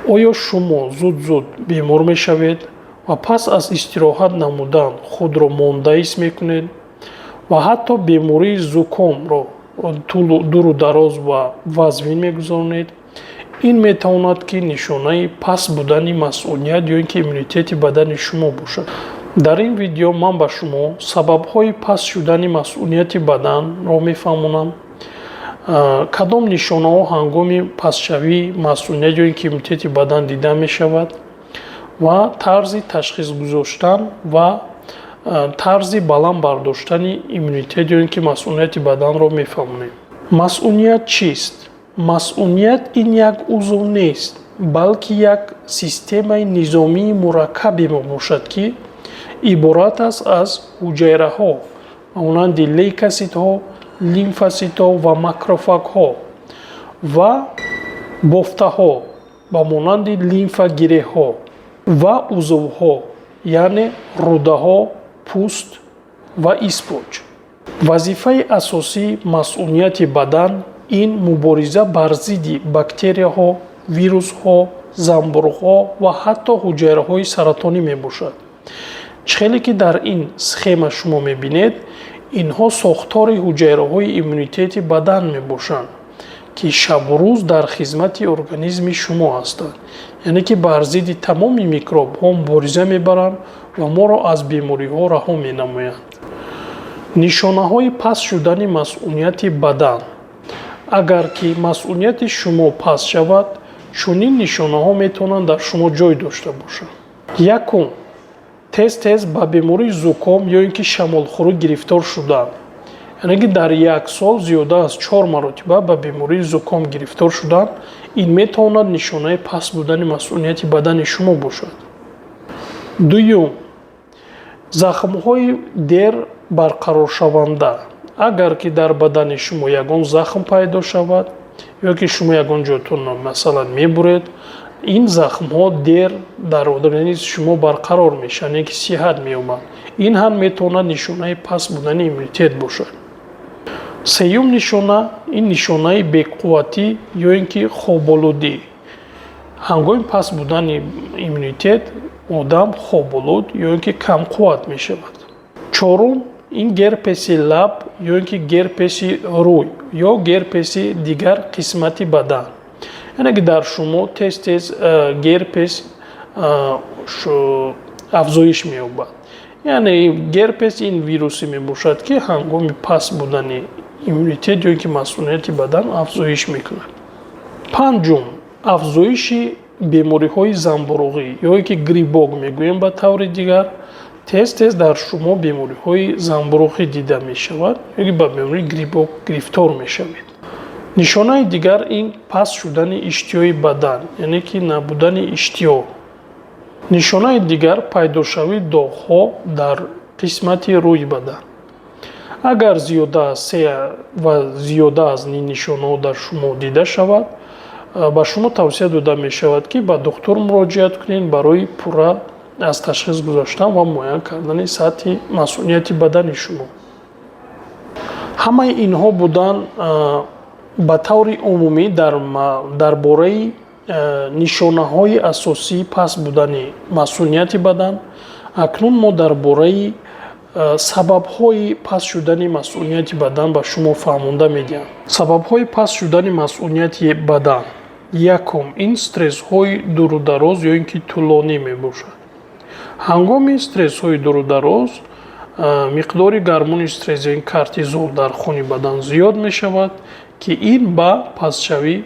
Оё шумо зуд-зуд бемор мешавед ва пас аз истироҳат намудан худро монда ҳис мекунед ва ҳатто бемории зукомро дуру дароз ва вазнин мегузаронед? Ин метавонад, ки нишонаи паст будани масуният ё ин ки иммунитети бадани шумо бошад. Дар ин видео ман ба шумо сабабҳои паст шудани масунияти баданро мефаҳмонам, кадом нишонаҳо ҳангоми пастшавии масуният ё ин ки иммунитети бадан дида мешавад ва тарзи ташхис гузоштан ва тарзи баланд бардоштани иммунитет ё ин ки масунияти баданро мефаҳмонем. Масуният чист? Масуният ин як узв нест, балки як системаи низомии мураккабе мебошад, ки иборат аст аз ҳуҷайраҳо ба монанди лейкоситҳо, лимфоситҳо ва макрофагҳо ва бофтаҳо ба монанди лимфагиреҳҳо ва узвҳо, яъне рӯдаҳо, пӯст ва испоч. Вазифаи асосии масунияти бадан ин мубориза бар зидди бактерияҳо, вирусҳо, занбурғҳо ва ҳатто ҳуҷайраҳои саратонӣ мебошад. Чӣ хеле ки дар ин схема шумо мебинед, инҳо сохтори ҳуҷайраҳои иммунитети бадан мебошанд, ки шабу рӯз дар хизмати организми шумо ҳастанд, яъне ки бар зидди тамоми микробҳо мубориза мебаранд ва моро аз бемориҳо раҳо менамоянд. Нишонаҳои паст шудани масунияти бадан. Агар ки масунияти шумо паст шавад, чунин нишонаҳо метавонанд дар шумо ҷой дошта бошанд. Якум: тез тез ба бемории зуком ё ин ки шамолхӯрӣ гирифтор шудан, яъне ки дар як сол зиёда аз чор маротиба ба бемории зуком гирифтор шудан. Ин метавонад нишонаи паст будани масунияти бадани шумо бошад. Дуюм: захмҳои дер барқароршаванда. Агар ки дар бадани шумо ягон захм пайдо шавад ё ки шумо ягон ҷойтонро, масалан, мебуред, ин захмҳо дер дар организми шумо барқарор мешаванд, яъне ки сиҳат меёбанд. Ин ҳам метавонад нишонаи паст будани иммунитет бошад. Сеюм нишона ин нишонаи беқувватӣ ё ин ки хоболудӣ. Ҳангоми паст будани иммунитет одам хоболуд ё ин ки камқувват мешавад. Чорум ин герпеси лаб ё ин ки герпеси рӯй ё герпеси дигар қисмати бадан, яъне ки дар шумо тез тез герпес афзоиш меёбад. Яъне герпес ин вирусе мебошад, ки ҳангоми паст будани иммунитет ё ин ки масунияти бадан афзоиш мекунад. Панҷум: афзоиши бемориҳои занбуруғӣ ё ин ки грибок мегӯем ба таври дигар. Тез тез дар шумо бемориҳои занбуруғӣ дида мешавад ё ки ба бемории грибок гирифтор мешавед. Нишонаи дигар ин паст шудани иштиҳои бадан, яъне ки набудани иштиҳо. Нишонаи дигар пайдошавии доғҳо дар қисмати рӯи бадан. Агар зиёда аз се ва зиёда аз ин нишонаҳо дар шумо дида шавад, ба шумо тавсия дода мешавад, ки ба духтур муроҷиат кунед барои пурра аз ташхис гузаштан ва муайян кардани сатҳи масунияти бадани шумо. Ҳамаи инҳо буданд ба таври умумӣ дар бораи нишонаҳои асосии паст будани масунияти бадан. Акнун мо дар бораи сабабҳои паст шудани масунияти бадан ба шумо фаҳмонда медиҳам. Сабабҳои паст шудани масунияти бадан: якум ин стрессҳои дурудароз ё ин ки тӯлонӣ мебошад. Ҳангоми стрессҳои дурудароз миқдори гормони стресс, ё ин кортизол, дар хуни бадан зиёд мешавад, ки ин ба пастшавӣ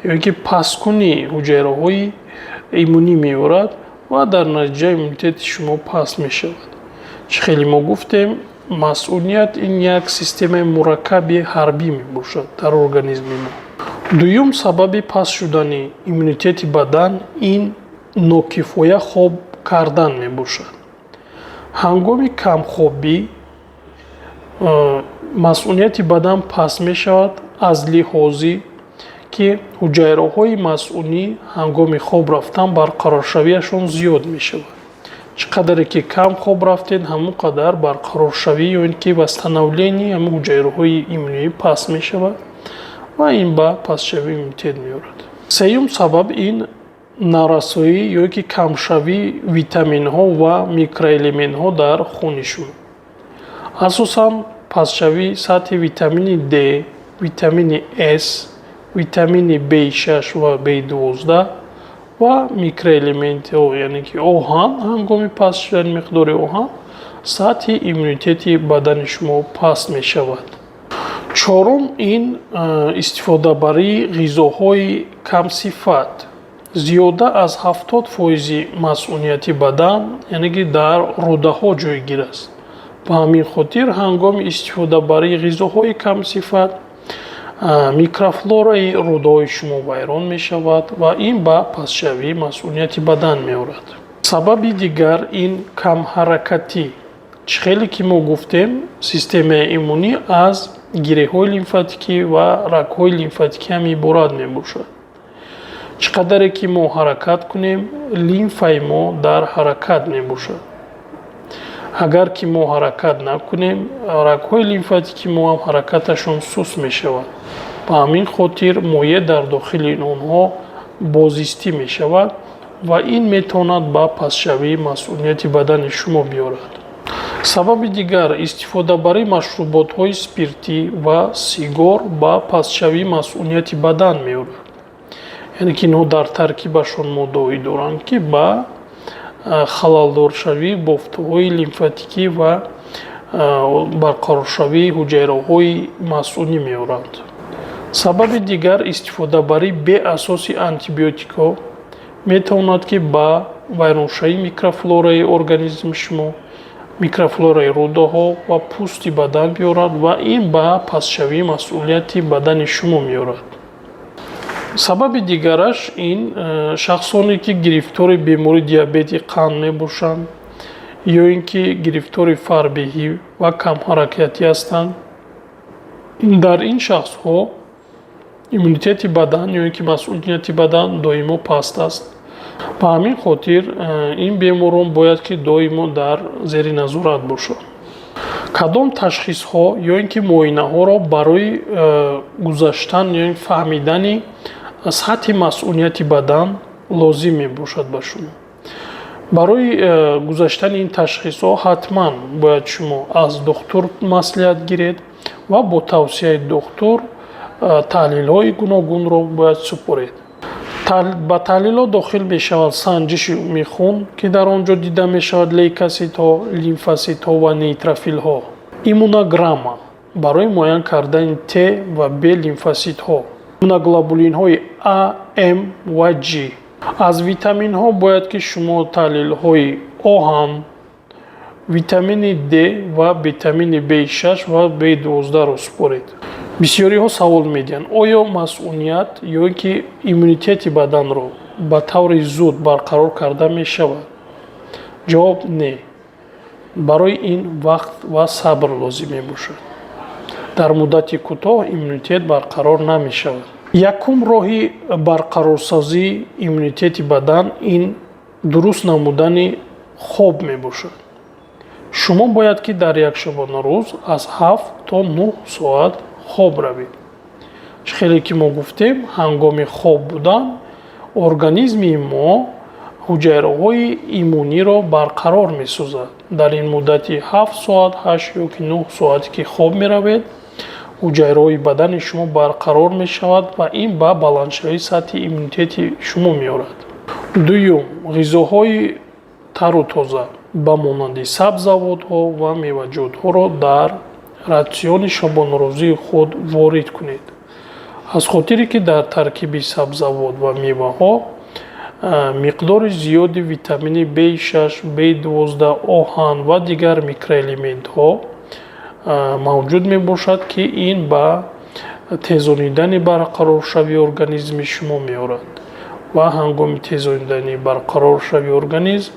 ё ин ки пасткунии ҳуҷайраҳои иммунӣ меорад ва дар натиҷа иммунитети шумо паст мешавад. Чӣ хеле мо гуфтем, масуният ин як системаи мураккаби ҳарбӣ мебошад дар организми мо. Дуюм сабаби паст шудани иммунитети бадан ин нокифоя хоб кардан мебошад. Ҳангоми камхобӣ масунияти бадан паст мешавад, аз лиҳози ки ҳуҷайраҳои масунӣ ҳангоми хоб рафтан барқароршавиашон зиёд мешавад. Чӣ қадаре ки кам хоб рафтед, ҳамон қадар барқароршавӣ ё ин ки восстановление ҳамон ҳуҷайраҳои иммунӣ паст мешавад ва ин ба пастшавии иммунитет меорад. Сеюм сабаб ин Нарасоӣ ё ки камшавии витаминҳо ва микроэлементҳо дар хуни шумо, асосан пастшавии сатҳи витамини D, витамини С, витамини B6 ва B12 ва микроэлементҳо, яъне ки оҳан. Ҳангоми паст шудани миқдори оҳан сатҳи иммунитети бадани шумо паст мешавад. Чорум ин истифодабарии ғизоҳои камсифат. Зиёда аз 70 фоизи масунияти бадан, яъне ки дар рӯдаҳо ҷойгир аст. Ба ҳамин хотир ҳангоми истифодабарии ғизоҳои камсифат микрофлораи рӯдаҳои шумо вайрон мешавад ва ин ба пастшавии масунияти бадан меорад. Сабаби дигар ин камҳаракатӣ. Чӣ хеле ки мо гуфтем, системаи иммунӣ аз гиреҳҳои лимфатикӣ ва рагҳои лимфатикӣ ҳам иборат мебошад. Чӣ қадаре ки мо ҳаракат кунем, лимфаи мо дар ҳаракат мебошад. Агар ки мо ҳаракат накунем, рагҳои лимфатики мо ҳам ҳаракаташон суст мешавад. Ба ҳамин хотир моеъ дар дохили онҳо бозистӣ мешавад ва ин метавонад ба пастшавии масунияти бадани шумо биёрад. Сабаби дигар: истифодабарии машруботҳои спиртӣ ва сигор ба пастшавии масунияти бадан меорад, яъне ки инҳо дар таркибашон моддаҳое доранд, ки ба халалдоршавии бофтҳои лимфатикӣ ва барқароршавии ҳуҷайраҳои масунӣ меоранд. Сабаби дигар: истифодабарии беасоси антибиотикҳо метавонад, ки ба вайроншавии микрофлораи организми шумо, микрофлораи рӯдаҳо ва пӯсти бадан биёрад ва ин ба пастшавии масунияти бадани шумо меорад. Сабаби дигараш ин шахсоне, ки гирифтори бемории диабети қанд мебошанд ё ин ки гирифтори фарбеҳӣ ва камҳаракатӣ ҳастанд. Дар ин шахсҳо иммунитети бадан ё ин ки масунияти бадан доимо паст аст. Ба ҳамин хотир ин беморон бояд, ки доимо дар зери назорат бошанд. Кадом ташхисҳо ё ин ки муоинаҳоро барои гузаштан ё фаҳмидани сатҳи масунияти бадан лозим мебошад ба шумо? Барои гузаштани ин ташхисҳо ҳатман бояд шумо аз духтур маслиҳат гиред ва бо тавсияи духтур таҳлилҳои гуногунро бояд супоред. Ба таҳлилҳо дохил мешавад санҷиши умумии хун, ки дар он ҷо дида мешавад лейкоситҳо, лимфоситҳо ва нейтрофилҳо, иммунограмма барои муайян кардани Т ва Б лимфоситҳо, иммуноглобулинҳои А, М ва Ҷ. Аз витаминҳо бояд, ки шумо таҳлилҳои оҳан, витамини Д ва витамини B6 ва B12-ро супоред. Бисёриҳо савол медиҳанд: оё масуният ё ин ки иммунитети баданро ба таври зуд барқарор карда мешавад? Ҷавоб: не. Барои ин вақт ва сабр лозим мебошад. Дар муддати кӯтоҳ иммунитет барқарор намешавад. Якум роҳи барқарорсозии иммунитети бадан ин дуруст намудани хоб мебошад. Шумо бояд, ки дар як шабонарӯз аз 7 то 9 соат хоб равед. Чӣ хеле ки мо гуфтем, ҳангоми хоб будан организми мо ҳуҷайраҳои иммуниро барқарор месозад. Дар ин муддати 7 соат, 8 ё ки 9 соате ки хоб меравед, ҳуҷайраҳои бадани шумо барқарор мешавад ва ин ба баландшавии сатҳи иммунитети шумо меорад. Дуюм, ғизоҳои тару тоза ба монанди сабзавотҳо ва меваҷотҳоро дар ратсиони шабонарӯзии худ ворид кунед, аз хотире ки дар таркиби сабзавот ва меваҳо миқдори зиёди витамини B6, B12, оҳан ва дигар микроэлементҳо мавҷуд мебошад, ки ин ба тезонидани барқароршавии организми шумо меорад ва ҳангоми тезонидани барқароршавии организм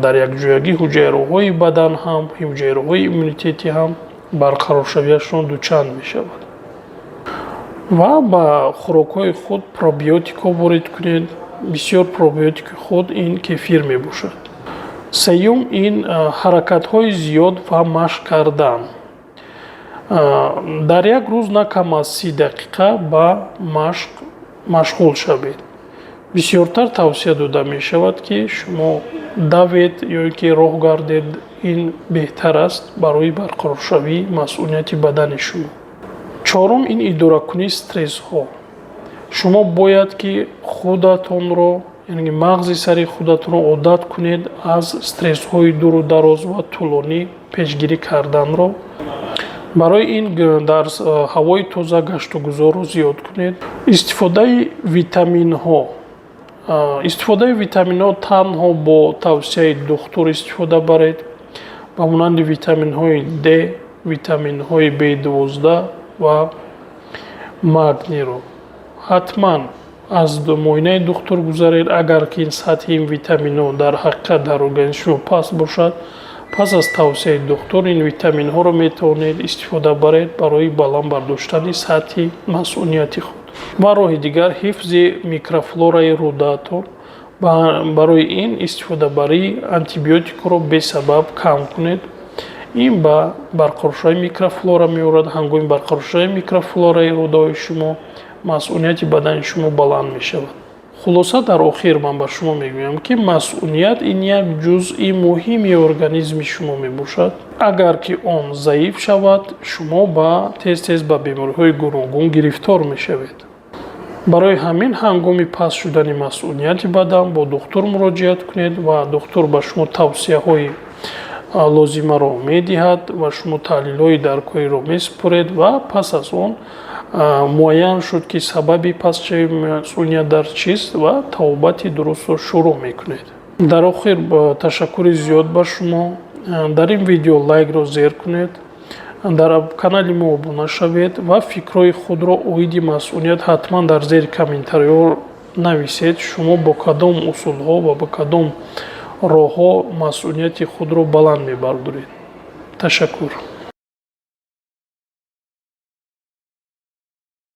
дар якҷоягӣ ҳуҷайраҳои бадан ҳам, ҳуҷайраҳои иммунитетӣ ҳам барқароршавиашон дучанд мешавад. Ва ба хӯрокҳои худ пробиотикҳо ворид кунед. Бисёр пробиотики худ ин кефир мебошад. Сеюм ин ҳаракатҳои зиёд ва машқ кардан. Дар як рӯз на кам аз 30 дақиқа ба машқ машғул шавед. Бисёртар тавсия дода мешавад, ки шумо давед ё ин ки роҳ гардед. Ин беҳтар аст барои барқароршавии масунияти бадани шумо. Чорум, ин идоракунии стрессҳо. Шумо бояд ки худатонро, яъне мағзи сари худатонро одат кунед аз стрессҳои дуру дароз ва тӯлонӣ пешгирӣ карданро. Барои ин дар ҳавои тоза гаштугузорро зиёд кунед. Истифодаи витаминҳо. Истифодаи витаминҳо танҳо бо тавсияи духтур истифода баред, ба монанди витаминҳои D, витаминҳои B12 ва магнийро. Ҳатман аз муоинаи духтур гузаред. Агар ки ин сатҳи ин витаминҳо дар ҳақиқат дар организми шумо паст бошад, пас аз тавсияи духтур ин витаминҳоро метавонед истифода баред барои баланд бардоштани сатҳи масунияти худ. Ва роҳи дигар, ҳифзи микрофлораи рӯдаатон. Барои ин истифодабарии антибиотикро бесабаб кам кунед. Ин ба барқароршавии микрофлора меорад. Ҳангоми барқароршавии микрофлораи рӯдаҳои шумо масунияти бадани шумо баланд мешавад. Хулоса, дар охир ман ба шумо мегӯям, ки масуният ин як ҷузъи муҳими организми шумо мебошад. Агар ки он заиф шавад, шумо ба тез тез ба бемориҳои гуногун гирифтор мешавед. Барои ҳамин ҳангоми паст шудани масунияти бадан бо духтур муроҷиат кунед ва духтур ба шумо тавсияҳои лозимаро медиҳад ва шумо таҳлилҳои даркориро месупоред ва пас аз он муайян шуд, ки сабаби пастшавии масуният дар чист, ва табобати дурустро шурӯъ мекунед. Дар охир ташаккури зиёд ба шумо. Дар ин видео лайкро зер кунед, дар канали мо обуна шавед ва фикрҳои худро оиди масуният ҳатман дар зери комментариҳо нависед. Шумо бо кадом усулҳо ва бо кадом роҳҳо масунияти худро баланд мебардоред? Ташаккур.